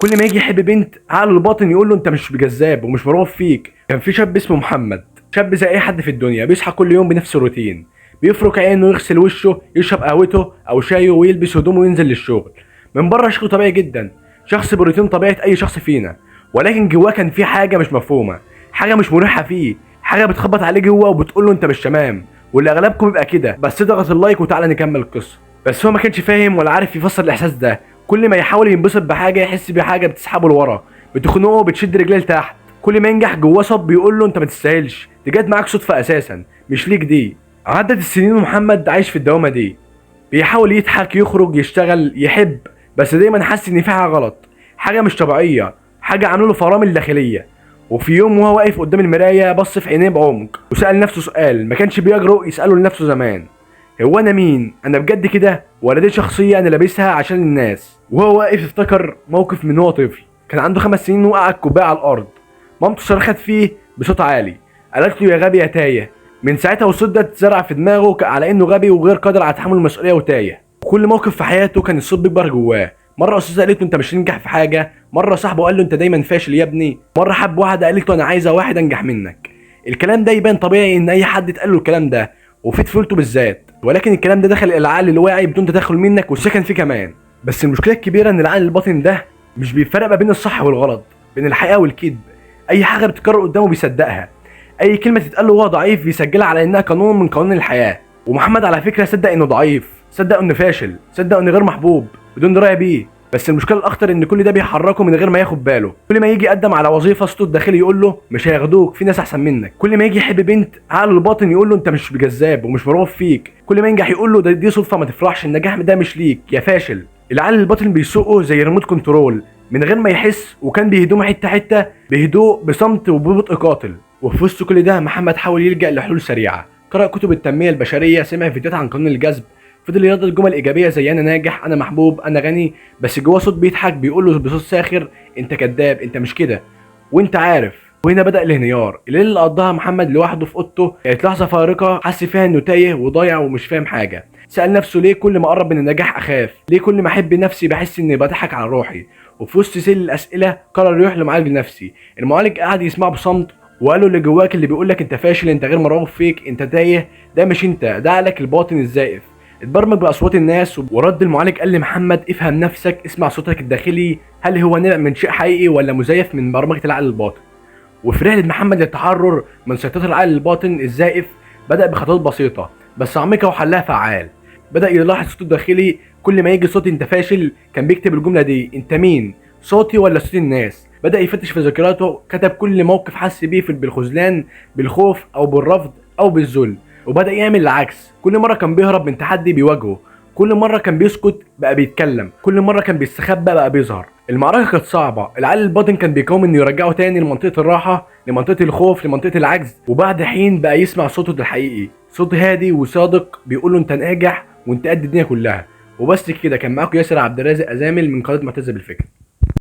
كل ما يجي يحب بنت عقله الباطن يقول له انت مش جذاب ومش مرغوب فيك. كان في شاب اسمه محمد، شاب زي اي حد في الدنيا، بيصحى كل يوم بنفس الروتين، بيفرك عينه، يغسل وشه، يشرب قهوته او شايه، ويلبس هدومه وينزل للشغل. من بره شكله طبيعي جدا، شخص بروتين طبيعة اي شخص فينا، ولكن جواه كان في حاجة مش مفهومه، حاجة مش مريحه فيه، حاجة بتخبط عليه جوه وبتقول له انت مش تمام. واللي اغلبكم بيبقى كده، بس اضغط ال like وتعالى نكمل القصة. بس هو ما كانش فاهم ولا عارف يفسر الاحساس ده. كل ما يحاول ينبسط بحاجة يحس بحاجة بتسحبه لورا، بتخنقه، بتشد رجليه لتحت. كل ما ينجح جواه صوت بيقول له انت ما تستاهلش، دي جت معاك صدفة اساسا، مش ليك دي. عدت السنين ومحمد عايش في الدوامة دي، بيحاول يضحك، يخرج، يشتغل، يحب، بس دايما حاسس ان في حاجة غلط، حاجة مش طبيعية، حاجة عامله له فرامل داخلية. وفي يوم وهو واقف قدام المراية بص في عينيه بعمق وسأل نفسه سؤال ما كانش بيجرؤ يسأله لنفسه زمان: هو انا مين؟ انا بجد كده ولا دي شخصية انا لابسها عشان الناس؟ وهو واقف افتكر موقف من هو طفل، كان عنده 5 سنين، وقع الكوباية على الارض، مامته صرخت فيه بصوت عالي، قالت له يا غبي يا تايه. من ساعتها والصوت ده اتزرع في دماغه على انه غبي وغير قادر على تحمل المسؤولية وتايه. وكل موقف في حياته كان الصوت بيكبر جواه. مرة استاذه قالت له انت مش هتنجح في حاجة، مرة صاحبه قال له انت دايما فاشل يا ابني، مرة حب واحدة قالت له انا عايزه واحد انجح منك. الكلام ده يبان طبيعي ان اي حد اتقال له الكلام ده، وفي طفولته بالذات، ولكن الكلام ده دخل العقل الواعي بدون تدخل منك وسكن فيه كمان. بس المشكلة الكبيرة ان العقل الباطن ده مش بيفرق ما بين الصح والغلط، بين الحقيقة والكذب. اي حاجة بتتكرر قدامه بيصدقها، اي كلمة تتقال له وهو ضعيف بيسجلها على انها قانون من قوانين الحياة. ومحمد على فكرة صدق انه ضعيف، صدق انه فاشل، صدق انه غير محبوب بدون دراية بيه. بس المشكلة الاخطر ان كل ده بيحركه من غير ما ياخد باله. كل ما يجي يقدم على وظيفة صوته الداخلي يقول له مش هياخدوك، في ناس احسن منك. كل ما يجي يحب بنت عقله الباطن يقول له انت مش جذاب ومش مرغوب فيك. كل ما ينجح يقول له دي صدفة، ما تفرحش، النجاح ده مش ليك يا فاشل. العقل الباطن بيسوقه زي remote control من غير ما يحس، وكان بيهدمه حتة حتة بهدوء، بصمت، وببطء قاتل. وفي وسط كل ده محمد حاول يلجأ لحلول سريعة، قرأ كتب التنمية البشرية، سمع فيديوهات عن قانون الجذب، فضل يردد جمل ايجابية زي انا ناجح، انا محبوب، انا غني. بس جواه صوت بيضحك بيقول له بصوت ساخر انت كذاب، انت مش كده وانت عارف. وهنا بدأ الانهيار. الليلة اللي قضاها محمد لوحده في اوضته كانت لحظة فارقه حس فيها انه تايه وضايع ومش فاهم حاجة. سأل نفسه ليه كل ما اقرب من النجاح اخاف؟ ليه كل ما احب نفسي بحس اني بضحك على روحي؟ وفي وسط سيل الاسئلة قرر يروح لمعالج نفسي. المعالج قعد يسمعه بصمت وقال له اللي جواك اللي بيقول لك انت فاشل، انت غير مرغوب فيك، انت تايه، ده مش انت، ده عقلك الباطن الزائف اتبرمج باصوات الناس. ورد المعالج قال لمحمد افهم نفسك، اسمع صوتك الداخلي، هل هو نابع من شيء حقيقي ولا مزيف من برمجة العقل الباطن؟ وفي رحله محمد للتحرر من سيطرة العقل الباطن الزائف بدا بخطوات بسيطة بس عميقة وحلها فعال. بدا يلاحظ صوته الداخلي، كل ما يجي صوت انت فاشل كان بيكتب الجملة دي: انت مين، صوتي ولا صوت الناس؟ بدا يفتش في ذكرياته، كتب كل موقف حس بيه بالخذلان، بالخوف او بالرفض او بالذل، وبدا يعمل العكس. كل مرة كان بيهرب من تحدي بيواجهه، كل مرة كان بيسكت بقى بيتكلم، كل مرة كان بيستخبى بقى بيظهر. المعركة كانت صعبة، العقل الباطن كان بيقاوم انه يرجعه تاني لمنطقه الراحة، لمنطقه الخوف، لمنطقه العجز. وبعد حين بقى يسمع صوته الحقيقي، صوت هادي وصادق بيقول له انت ناجح وانت قد الدنيا كلها. وبس كده، كان معاكم ياسر عبد الرازق ازامل من قناة معتز بالفكر.